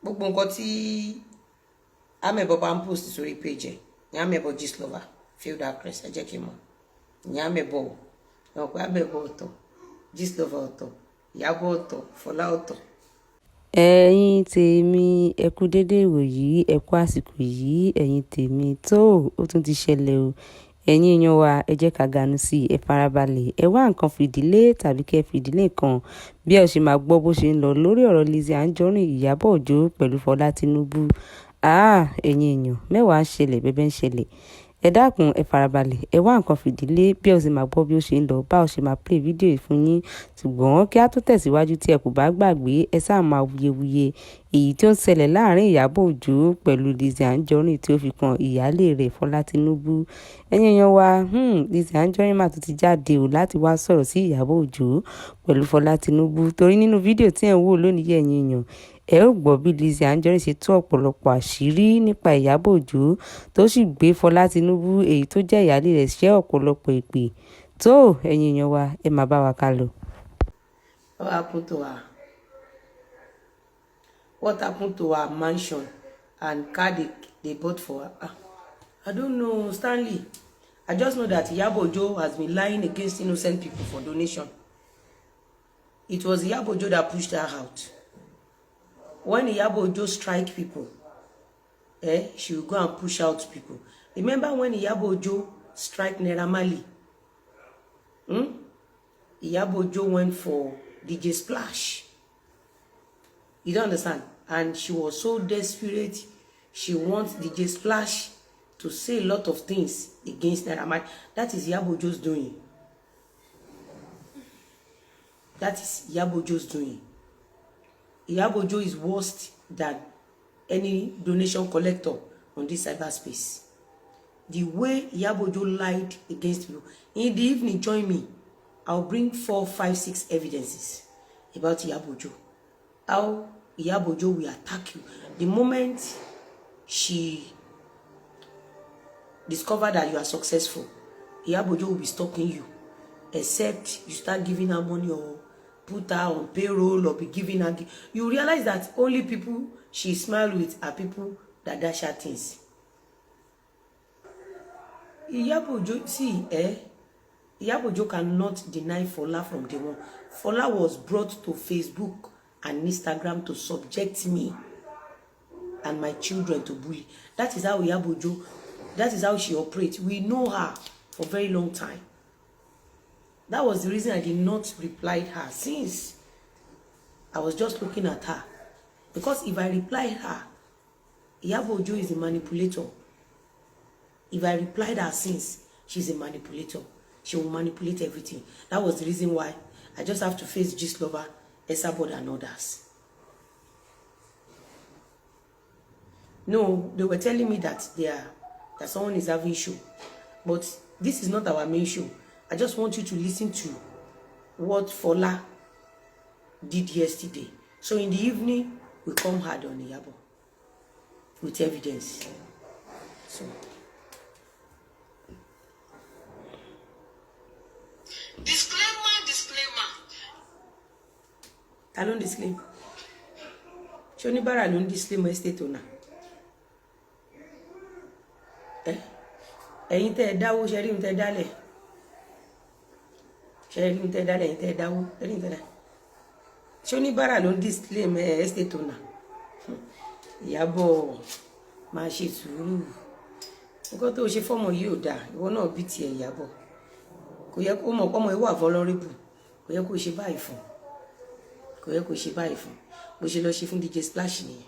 Gbogbo nǹkan tí Amebo bá ń post sórí page ẹ̀ ní Amebo Gistlover, field actress, ẹ jẹ́ kí n mọ̀. Ní Amebo o, ẹ mọ̀ pé Amebo ọ̀tọ̀, Gistlover ọ̀tọ̀, Ìyábọ̀ ọ̀tọ̀, Fọlá ọ̀tọ̀. Ẹ̀yin tèmi, ẹ kú dédé ìwòyí, ẹ kú àsìkò yìí. Ẹ̀yin tèmi tó, ó tún ti ṣẹlẹ̀ o. Ẹ̀yin èèyàn wa, ẹ jẹ́ ká ganu sí i, ẹ farabalẹ̀, ẹ wá nǹkan fìdílé tàbí kẹ́ fìdílé nǹkan bí ẹ ṣe máa gbọ́ bó ṣe ń lọ lórí ọ̀rọ̀ Lizzy Anjorin, Ìyábọ̀ Òjó pẹ̀lú Fọlá Tínúbù. Ah, ẹ̀yin èèyàn, mẹ́wàá ń ṣẹlẹ̀, bẹ́bẹ́ ń ṣẹlẹ̀. Ẹ dákun, ẹ farabalẹ̀, ẹ wá nǹkan fìdílé bí ẹ ṣe máa gbọ́ bí ó ṣe ń lọ, bá ọ ṣe máa play fídíò yìí fún yín. Ṣùgbọ́n kí á tó tẹ̀síwájú, tí ẹ kò bá gbàgbé, ẹ sáà máa wuyewuye èyí tí ó ń ṣẹlẹ̀ láàrin Ìyábọ̀ Òjó pẹ̀lú Lizzy Anjorin tí ó fi kan ìyáálé rẹ̀ Fọlá Tínúbù. Ẹ̀yin èèyàn wa, Lizzy Anjorin mà tún ti jáde o láti wá sọ̀rọ̀ sí Ìyábọ̀ Òjó pẹ̀lú Fọlá Tínúbù, torí nínú fídíò tí ẹ̀ ń wò lónìí, ẹ̀yin èèyàn, ẹ ó gbọ́ bí Lizzy Anjorin ṣe tú ọ̀pọ̀lọpọ̀ àṣírí nípa Ìyábọ̀ Òjó, tó sì gbé Fọlá Tínúbù, èyí tó jẹ́ ìyáálé rẹ̀, ṣẹ́ ọ̀pọ̀lọpọ̀ èpè tó. Ẹ̀yin èèyàn wa, ẹ máa bá wa ká lọ. What happened to her? What happened to her mansion and car they bought for her? Ah, I don't know, Stanley. I just know that Iyabo Ojo has been lying against innocent people for donation. It was Iyabo Ojo that pushed her out. When Iyabo Ojo strike people, she will go and push out people. Remember when Iyabo Ojo strike Naira Marley? Hmm? Iyabo Ojo went for DJ Splash. You don't understand? And she was so desperate. She wants DJ Splash to say a lot of things against Naira Marley. That is Iyabo Ojo's doing. That is Iyabo Ojo's doing. Iyabo Ojo is worse than any donation collector on this cyberspace. The way Iyabo Ojo lied against people. In the evening, join me. I'll bring 4, 5, 6 evidences about Iyabo Ojo. How Iyabo Ojo will attack you. The moment she discover that you are successful, Iyabo Ojo will be stalking you. Except you start giving her money or put her on payroll or be giving her. You realize that only people she smile with are people that dash her things. Iyabo Ojo, see, eh? Iyabo Ojo cannot deny Fola from day one. Fola was brought to Facebook and Instagram to subject me and my children to bully. That is how Iyabo Ojo, that is how she operates. We know her for very long time. That was the reason I did not reply her since. I was just looking at her. Because if I replied her, Iyabo Ojo is a manipulator. If I replied her since, she's a manipulator. She will manipulate everything. That was the reason why I just have to face Gistlover, Esabod, and others. No, they were telling me that that someone is having show. But this is not our main show. I just want you to listen to what Fola did yesterday. So in the evening, we come hard on Iyabo with evidence. So. Disclaimer, disclaimer. Ta ló ń disclaim? Ṣé oníbàárà ló ń disclaim estate owner? Ẹ ẹ̀yin tẹ́ ẹ dáwó, ṣe rí ohun tẹ́ ẹ dálẹ̀, ṣe rí ohun tẹ́ ẹ dálẹ̀, ẹ̀yin tẹ́ ẹ dáwó, ṣe rí ohun tẹ́ ẹ dálẹ̀. Ṣé oníbàárà ló ń disclaim estate owner? Ìyábọ̀, máa ṣe sùúrù. Nǹkan tó ṣe fọ́mọ yìí ò dáa. Ìwọ náà bí tiẹ̀. Ìyábọ̀, kò yẹ kó mọ̀ pọ́mọ yìí wà vulnerable. Kò yẹ kó ṣe báyìí fún, kò yẹ kó ṣe báyìí fún. Bó ṣe lọ ṣe fún DJ Splash nìyẹn.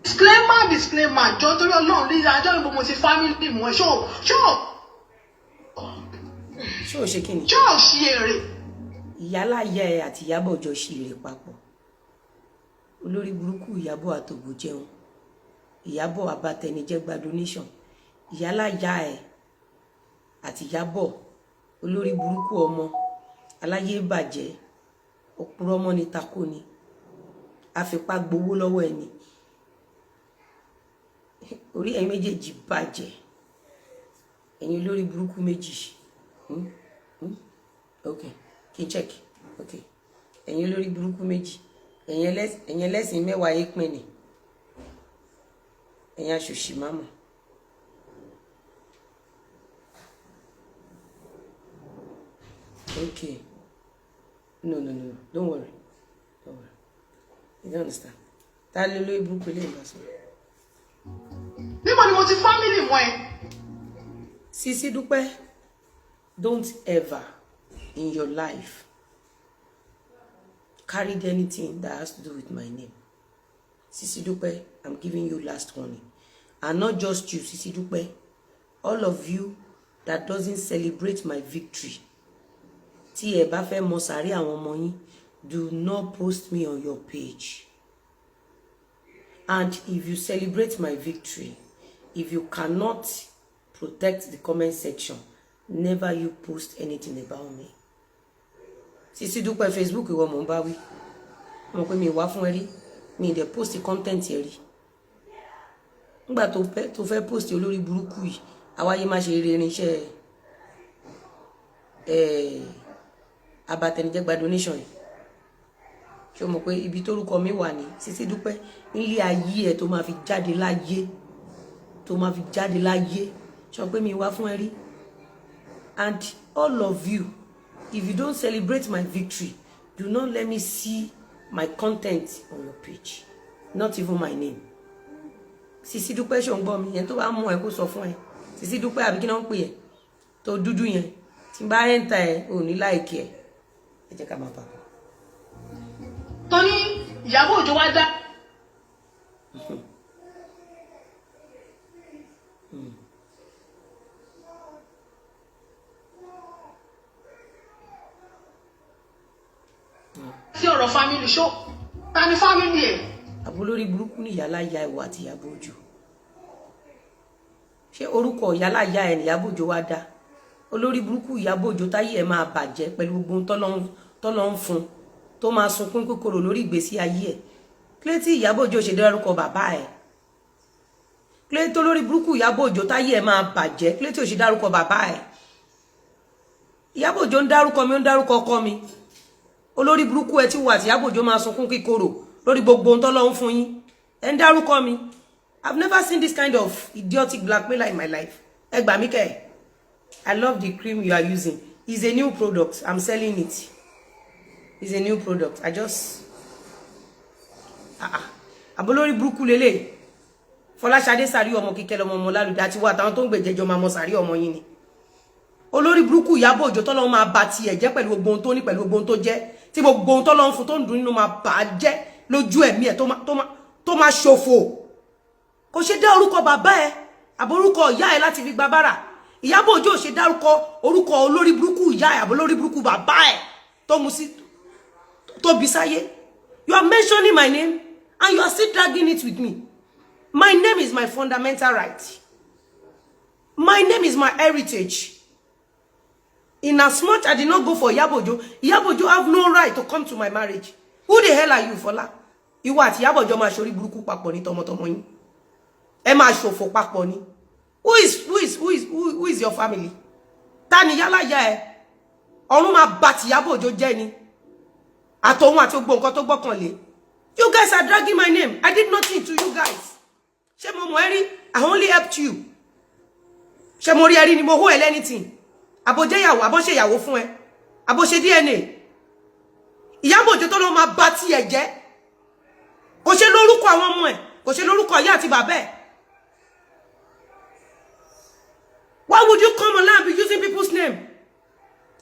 Disclaimer, disclaimer. Jọ, torí Ọlọ́run, Lizzy Anjorin, bó mo ti family mọ́, ṣó ṣó Ṣé ò ṣe kí ni? Ṣó ò ṣe èrè. Ìyálà ìyá ẹ àti Ìyábọ̀ jọ ṣe èrè papọ̀. Olórí burúkú Ìyábọ̀ àtògbò jẹun. Ìyábọ̀ abatẹnijẹ́ gba donation. Ìyálà ìyá ẹ àti Ìyábọ̀, olórí burúkú, ọmọ aláyé bàjẹ́, òpùrọ́ mọ́ ni, tako ni, àfipá gbowó lọ́wọ́ ẹni. Orí ẹ̀yin méjèèjì bàjẹ́, ẹ̀yin olórí burúkú méjì. Ok, kí n check. Ok, ẹ̀yin olórí burúkú méjì, ẹ̀yin ẹlẹ́sìn mẹ́wàá yé pin ni. Ẹ̀yin aṣòṣì má mọ̀. Okay. No, no, no. Don't worry. Don't worry. You don't understand. Ta ló lórí burúkú ilé ìbá sọ? Níbo ni mo ti family mọ́ ẹ? Sisi Dúpẹ́, don't ever in your life carry anything that has to do with my name. Sisi Dúpẹ́, I'm giving you last warning. And not just you, Sisi Dúpẹ́. All of you that doesn't celebrate my victory. Tí ẹ bá fẹ́ mọ sàárè àwọn ọmọ yín, do not post me on your page. And if you celebrate my victory, if you cannot protect the comment section, never you post anything about me. Sisi Dúpẹ́ Facebook, ìwọ mò ń bá wí. Mo pé mi wá fún ẹ rí, mi dẹ̀ post content ẹ rí. Nígbà tó fẹ́ post olórí burúkú yìí, àwáyé má ṣe eré irinṣẹ́ ẹ̀ abatẹnijẹ́ gba donation yìí. Ṣé o mọ̀ pé ibi tórúkọ mi wà ní? Sisi Dúpẹ́, nílé ayé ẹ̀ tó máa fi jáde láyé, tó máa fi jáde láyé, ṣé o mọ̀ pé mi wá fún ẹ rí? And all of you, if you don't celebrate my victory, do not let me see my content on your page, not even my name. Sisi Dúpẹ́, ṣò ń gbọ́ mi? Yẹn tó bá mú ẹ, kó sọ fún ẹ. Sisi Dúpẹ́, àbí kí náà ń pè ẹ tó dúdú yẹn, tí n bá enter ẹ, ò ní like ẹ. Ẹ jẹ́ ká máa bà bọ̀. Tó ní Ìyábọ̀ Òjó wá dá. Sí ọ̀rọ̀ family, ṣó ta ni family ẹ̀? Àbólórí burúkú ní ìyálà ya ìwà àti Ìyábọ̀ Òjó. Ṣé orúkọ ìyálà ya ẹ̀ ní Ìyábọ̀ Òjó wá dá? Olórí burúkú Ìyábọ̀ Òjó, táyé ẹ̀ máa bàjẹ́ pẹ̀lú gbogbo ohun tọ́lọ́ ń fún, tó máa sunkún kòkòrò lórí ìgbésí ayé ẹ̀. Kílé tí Ìyábọ̀ Òjó ṣe dárúkọ bàbá ẹ̀? Kílé tó lórí burúkú Ìyábọ̀ Òjó, táyé ẹ̀ máa bàjẹ́? Kílé tí ò ṣe dárúkọ bàbá ẹ̀? Ìyábọ̀ Òjó ń dárúkọ mi, ó ń dárúkọ ọkọ mi. Olórí burúkú ẹ tí wà tí Ìyábọ̀ Òjó máa sunkún kíkorò lórí gbogbo ohun tọ́lọ́ ń fún yín. Ẹ ń dárúkọ mi. I've never seen this kind of idiotic blackmailer in my life. Ẹ gbà mí kẹ́. I love the cream you are using. It's a new product. I'm selling it. It's a new product. I just, ah ah, àbólórí burúkú lélẹ̀. Fọláṣadé Sàrí, ọmọ kíkẹ́ lọmọ ọmọ lálùdá àti wà táwọn tó ń gbèjẹjọ máa mọ sàrí ọmọ yín ni. Olórí burúkú Ìyábọ̀ Òjó, tọ́lọ́ máa ba tiẹ̀ jẹ́ pẹ̀lú gbogbo ohun tó ní, pẹ̀lú gbogbo ohun tó jẹ́, tí gbogbo ohun tọ́lọ́ ń fún tó ń dùn nínú máa bà á jẹ́ lójú ẹ̀mí ẹ̀, tó máa ṣòfò. Kò ṣe dá orúkọ bàbá ẹ àbórúkọ ìyá ẹ láti fi gba bára. Ìyábọ̀ Òjó ṣe dárúkọ orúkọ olórí burúkú ìyá ẹ àbólórí burúkú bàbá ẹ tó mu sí tó bí sáyé? You are mentioning my name and you are still dragging it with me. My name is my fundamental right. My name is my heritage. In as much I did not go for Iyabo Ojo, Iyabo Ojo have no right to come to my marriage. Who the hell are you, Fola? Ìwọ àti Iyabo Ojo máa ṣorí burúkú papọ̀ ní tọmọtọmọ yín. Ẹ máa ṣòfò papọ̀ ni. Who is your family? Ta ni yálà ya ẹ? Ọ̀run máa bà ti Iyabo Ojo jẹ́ ni. Àtòun àti gbogbo nǹkan tó gbọ́kànlé. You guys are dragging my name. I did nothing to you guys. Ṣé mo mọ̀ ẹ́ rí? I only helped you. Ṣé mo rí ẹ rí ni mo hó ẹ anything? Àbójẹ́ ìyàwó, àbóṣe ìyàwó fún ẹ, àbóṣe DNA. Ìyábọ̀ Òjó tó lọ́ máa bá tiẹ̀ jẹ́. Kò ṣe lórúkọ àwọn ọmọ ẹ̀, kò ṣe lórúkọ ìyá àti bàbá ẹ̀. Why would you come online and be using people's name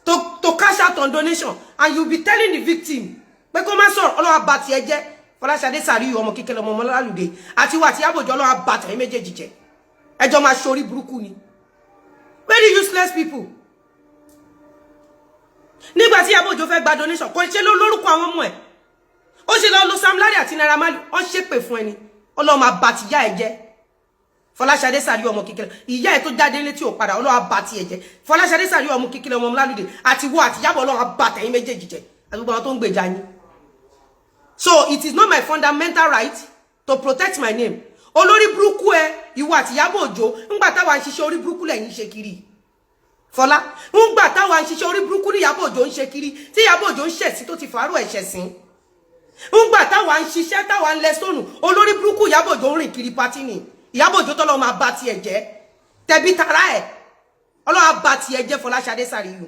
to cash out on donation, and you be telling the victim pé kó má sọ̀rọ̀? Ọlọ́wà bá tiẹ̀ jẹ́. Fọláṣadé Sàríyù, ọmọ kíkẹ́ lọmọ ọmọ lálùdé, àti wà àti Ìyábọ̀ Òjó, ọlọ́wà bá tẹ̀yìn méjèèjì jẹ́. Ẹjọ́ máa ṣorí burúkú ni. Very useless people. Nígbà tí Ìyábọ̀ Òjó fẹ́ gba donation, kò ṣe lórúkọ àwọn ọmọ ẹ̀, ó ṣe lọ lo Sam Larry àti Naira Marley. Ó ṣépè fún ẹni. Ọlọ́run máa bá ti yá ẹ jẹ́. Fọláṣadé Sàríù, ọmọ kékeré, ìyá ẹ tó jáde létí ò padà, Ọlọ́run bá tiẹ̀ jẹ́. Fọláṣadé Sàríù, ọmọ kékeré, ọmọ lálùdé, àti wo àti Ìyábọ̀, Ọlọ́run bá tẹ̀yìn méjèèjì jẹ́ àti gbogbo àwọn tó ń gbèjà yín. So it is not my fundamental right to protect my name? Olórí burúkú ẹ, ìwọ àti Ìyábọ̀ Òjó, ńgbà táwa ń ṣiṣẹ́ orí burúkú lẹ́yìn ṣe kiri. Fọlá, ńgbà táwa ń ṣiṣẹ́ orí burúkú ní Ìyábọ̀ Òjó ń ṣe kiri, tí Ìyábọ̀ Òjó ń ṣẹ̀sí tó ti fàárọ̀ ẹ̀ṣẹ̀ sí. Ńgbà táwa ń ṣiṣẹ́, táwa ń lẹ sónù, olórí burúkú Ìyábọ̀ Òjó ń rìn kiri party ni. Ìyábọ̀ Òjó, tọ́lọ́ máa bá tiẹ̀ jẹ́, tẹ̀bí tara ẹ̀, Ọlọ́run á bá tiẹ̀ jẹ́. Fọláṣadé Sàríyù,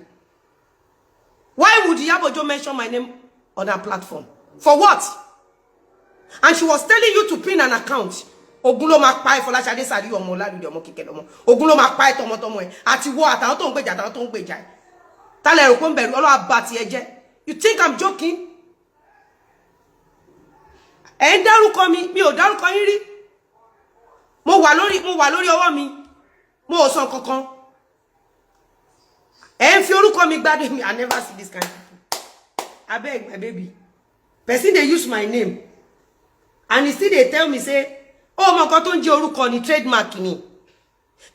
why would Ìyábọ̀ Òjó mention my name on her platform? For what? And she was telling you to pin an account. Ogun ló máa pa ẹ́, Fọláṣadé Sàríyù, ọmọ Ọlálùdé, ọmọ kíkẹ́ lọ́mọ. Ogun ló máa pa ẹ́ tọmọtọmọ ẹ, àti wọ àtàwọn tó ń gbèjà, àtàwọn tó ń gbèjà ẹ. Tálẹ̀ rò pé ń bẹ̀rù? Ọlọ́run á bá tiẹ̀ jẹ́. You think I'm joking? Ẹ̀ ń dárúkọ mi, mi ò dárúkọ yín rí. Mo wà lórí ọwọ́ mi, mo ò sọ kankan. Ẹ̀ ń fi orúkọ mi gbádùn mi. I never see this kind of people. Abeg, my baby, person dey use my name and he still dey tell me say ó mọ nǹkan tó ń jẹ́ orúkọ ní trademark ni.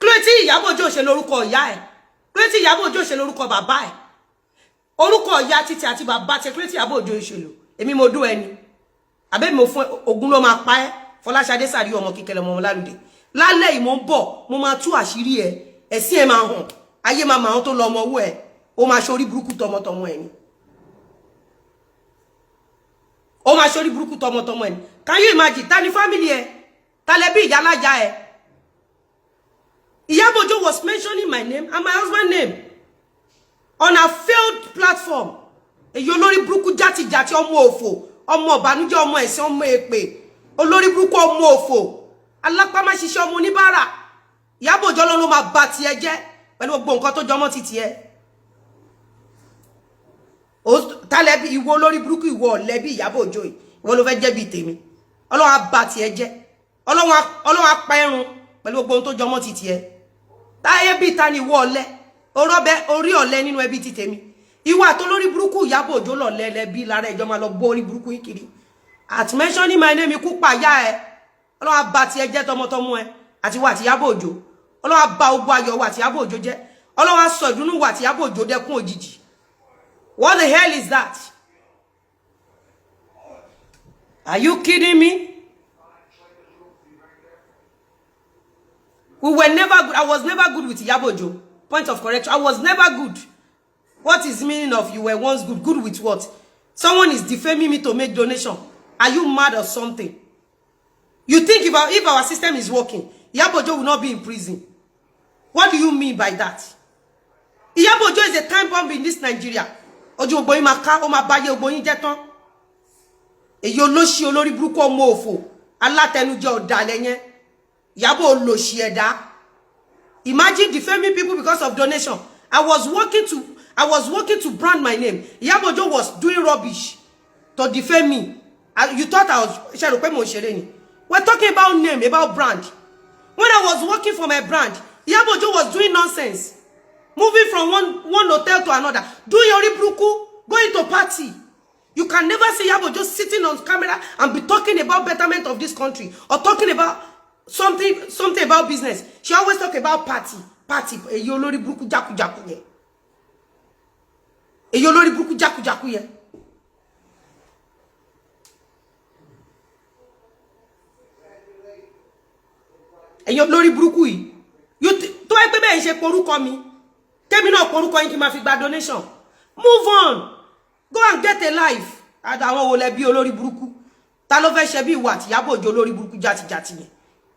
Kí ló tí Ìyábọ̀ Òjó ṣe lórúkọ ìyá ẹ̀? Kí ló tí Ìyábọ̀ Òjó ṣe lórúkọ bàbá ẹ̀? Orúkọ ìyá títí àti bàbá tí, kí ló tí Ìyábọ̀ Òjó ṣe lò? Èmi mo dún ẹni àbẹ́mi mo fún. Ogun ló máa pa ẹ́, Fọláṣadé Sàríyù, ọmọ kíkẹ́lẹ́, ọmọ Ọlálùdé. Lálẹ́ yìí, mo ń bọ̀, mo máa tú àṣírí ẹ. Ẹ̀sìn ẹ máa hàn, ayé máa máa tó lọ ọmọ owó ẹ. Ó máa ṣorí burúkú tọmọtọmọ ẹ ni. Ó máa ṣorí burúkú tọmọtọmọ ẹ ni. Can you imagine? Ta ni family ẹ? Ta lẹ bí ìyálájà ẹ? Ìyábọ̀ Òjó was mentioning my name and my husband name on a failed platform. Èyí olórí burúkú játijàti, ọmọ òfò, ọmọ ìbànújẹ́, ọmọ ẹ̀sìn, ọmọ èpè, olórí burúkú, ọmọ òfò, alápámáṣiṣẹ́, ọmọ oníbàárà. Ìyábọ̀ Òjó ló máa bà tiẹ̀ jẹ́ pẹ̀lú gbogbo nǹkan tó jọmọ́ ti tiẹ̀. Tálẹ̀ bí ìwọ olórí burúkú, ìwọ ọ̀lẹ bí Ìyábọ̀ Òjó yìí, ìwọ ló fẹ́ jẹ́ bí tèmi. Ọlọ́run á bà tiẹ̀ jẹ́, Ọlọ́run á pa ẹrun pẹ̀lú gbogbo ohun tó jọmọ́ ti tiẹ̀. Táyé bí ta ni ìwọ ọ̀lẹ orọ́bẹ orí ọ̀lẹ nínú ẹbí ti tèmi? Ìwọ àtolórí burúkú Ìyábọ̀ Òjó lọ̀lẹ lẹbi lára ìjọ máa lọ gbọ́ orí burúkú yín kiri. At mentioning my name, ikú pàyà ẹ. Ọlọ́run á bà tiẹ̀ jẹ́ tọmọtọmọ ẹ, àti wà àti Ìyábọ̀ Òjó. Ọlọ́run á bà ogun ayọ̀ wà àti Ìyábọ̀ Òjó jẹ́. Ọlọ́run á sọ ìdùnnú wà àti Ìyábọ̀ Òjó dẹkún òjijì. What the hell is that? Are you kidding me? We were never good. I was never good with Iyabo Ojo. Point of correction. I was never good. What is meaning of you were once good? Good with what? Someone is defaming me to make donation. Are you mad or something? You think if our system is working, Iyabo Ojo will not be in prison? What do you mean by that? Iyabo Ojo is a time bomb in this Nigeria. Ojú gbogbo yín máa ká, ó máa báyé gbogbo yín jẹ́ tán. Èyí olóṣì, olórí burúkú, ọmọ òfò, alátẹnujẹ, ọ̀dàlẹ̀ yẹn. Ìyábọ̀, olòṣì ẹ̀dá. Imagine defaming people because of donation. I was working to brand my name. Ìyábọ̀ Òjó was doing rubbish to defame me. You thought I was, ṣe rò pé mo ń ṣeré ni? We're talking about name, about brand. When I was working for my brand, Ìyábọ̀ Òjó was doing nonsense. Moving from one hotel to another, doing orí burúkú, going to party. You can never see Ìyábọ̀ Òjó sitting on camera and be talking about betterment of this country or talking about something about business. She always talk about party, party. Èyí olórí burúkú jákujáku yẹn. Èyí olórí burúkú jákujáku yẹn. Ẹ̀yin olórí burúkú yìí, tó wáyé pé bẹ́ẹ̀ ń ṣe porúkọ mi, kémi náà porúkọ yín kí n máa fi gba donation. Move on, go and get a life. Àwọn wo lẹ bí, olórí burúkú? Ta ló fẹ́ ṣe bí ìwà àti Ìyábọ̀ Òjó, olórí burúkú játijàti yẹn?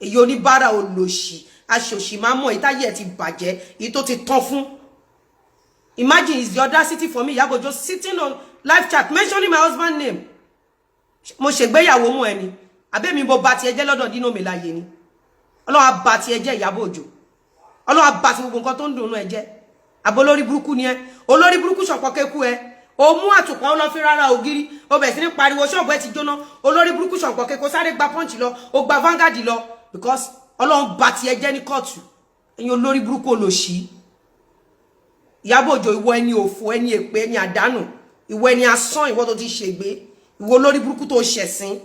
Èyí oníbàárà, olòṣì, aṣòṣì máa mọ̀, ìtayé ẹ̀ ti bàjẹ́, èyí tó ti tán fún. Imagine, is the audacity for me, Ìyábọ̀ Òjó, sitting on live chat mentioning my husband name. Mo ṣègbéyàwó mú ẹni àbẹ́mi mo bá tiẹ̀ jẹ́ lọ́dọ̀ Dino Melaye ni? Ọlọ́run á bà tiẹ̀ jẹ́, Ìyábọ̀ Òjó. Ọlọ́run á bà ti gbogbo nǹkan tó ń dùn ún ẹ jẹ́. Àbọ̀ olórí burúkú ni ẹ, olórí burúkú ṣọ̀pọ̀ kéku ẹ. O mú àtùpà, ó lọ fi rárá ògiri, o bẹ̀ sí ní pariwo ṣọ́ọ̀bù ẹ ti jóná. Olórí burúkú ṣọ̀pọ̀ kéku, sáré gba Punch lọ, o gba Vanguard lọ, because Ọlọ́run bà tiẹ̀ jẹ́ ní kóòtù. Ẹ̀yin olórí burúkú, olòṣì. Ìyábọ̀ Òjó, ìwọ ẹni òfò, ẹni èpè, ẹni àdánù, ìwọ ẹni asán, ìwọ tó ti ṣègbé, ìwọ olórí burúkú tó ṣẹ̀sín.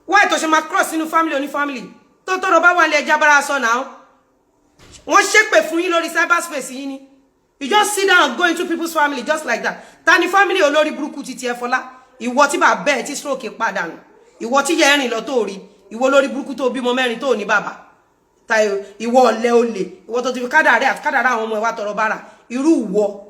Why tó ṣe máa cross sínú family oní family tó tọrọ bá wà ní ẹja bára sọ náà? Wọ́n ṣépè fún yín lórí cyberspace yín ni. You just sit down and go into people's family just like that. Ta ni family olórí burúkú ti tiẹ̀, Fọlá? Ìwọ tí bàbá ẹ̀ tí stroke padànù, ìwọ tí yẹ ẹ̀rìn lọ tó rí, ìwọ olórí burúkú tó bímọ mẹ́rin tó ní bàbá ta, ìwọ ọ̀lẹ, olè, ìwọ tó ti fi kádàrá àti kádàrá àwọn ọmọ ẹ̀ wá tọrọ bára. Irú ìwọ,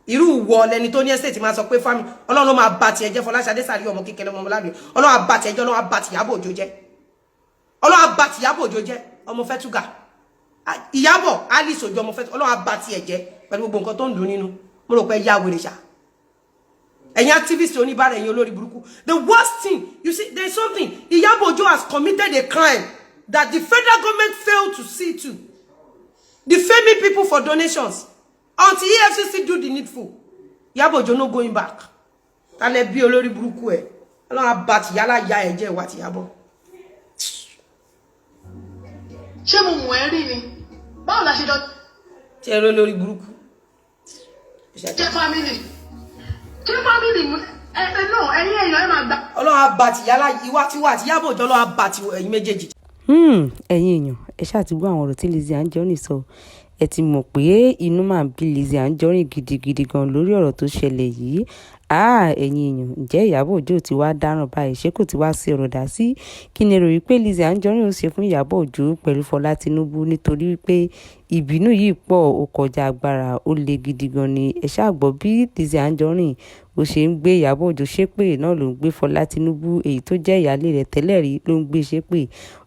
Irú wọ lẹni tó ní estate máa sọ pé family. Ọlọ́run ló máa bà tiẹ̀ jẹ́. Fọláṣadé Sàrí ọmọ kékeré, ọmọ ọmọláàbí, Ọlọ́run á bà tiẹ̀ jẹ́. Ọlọ́run á bà tìyábọ̀ Òjó jẹ́. Ọlọ́run á bà tìyábọ̀ Òjó jẹ́. Ọmọ fẹ́túgà Ìyábọ̀ Alice Òjó, ọmọ fẹ́túgà, Ọlọ́run á bà tiẹ̀ jẹ́ pẹ̀lú gbogbo nǹkan tó ń dùn nínú. Mo rò pé ya wèrè ṣá, ẹ̀yin activist oníbàárà, ẹ̀yin olórí burúkú. The worst thing, you see, there is something. Ìyábọ̀ Òjó has committed a crime that the federal government failed to see to, defaming people for donations. Until EFCC do the needful, Ìyábọ̀ Òjó no going back. Tálẹ̀ bí olórí burúkú ẹ̀? Ọlọ́run á bà tìyálà ya ẹ̀ jẹ́, ìwà tìyábọ̀. Ṣé mo mọ̀ ẹ́ rí ni? Báwo la ṣe jọ Tí ẹ rí olórí burúkú? Jẹ́ family? Ṣé family ẹ ẹ náà, ẹ̀yin èèyàn, ẹ máa gbà. Ọlọ́run á bà tìyálà ìwà tiwa àti Ìyábọ̀ Òjó. Ọlọ́run á bà ti ẹ̀yin méjèèjì. Ẹ̀yin èèyàn, ẹ ṣáà ti gbọ́ àwọn ọ̀rọ̀ tí Lizzy Anjorin sọ. Ẹ ti mọ̀ pé inú máa ń bí Lizzy Anjorin gidigidi gan lórí ọ̀rọ̀ tó ṣẹlẹ̀ yìí. Ah, ẹ̀yin èèyàn, ǹjẹ́ Ìyábọ̀ Òjó ti wá dáràn báyìí? Ṣé kò ti wá sí ọ̀rọ̀ dá sí? Kí ni ẹ rò wípé Lizzy Anjorin ó ṣe fún Ìyábọ̀ Òjó pẹ̀lú Fọlá Tinubu? Nítorí wípé ìbínú yìí pọ̀, ó kọjá agbára, ó le gidi gan ni. Ẹ ṣáà gbọ́ bí Lizzy Anjorin ó ṣe ń gbé Ìyábọ̀ Òjó ṣépè náà ló ń gbé Fọlá Tinubu, èyí tó jẹ́ ìyáálé rẹ̀ tẹ́lẹ̀ rí, ló ń gbé ṣépè.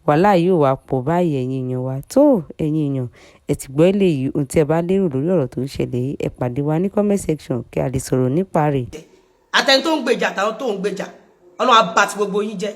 Wàhálà yóò wá pọ̀ báyìí, ẹ̀yin èèyàn wa. Tó, ẹ̀yin èèyàn, ẹ ti gbọ́ eléyìí. Ohun tí ẹ bá lérò lórí ọ̀rọ̀ tó ń ṣẹlẹ̀ yìí, ẹ pàdé wa ní comment section kí a lè sọ̀rọ̀ nípa rẹ̀. Àtẹni tó ń gbèjà àtàwọn tó ń gbèjà, Ọlọ́run á bà ti gbogbo yín jẹ́.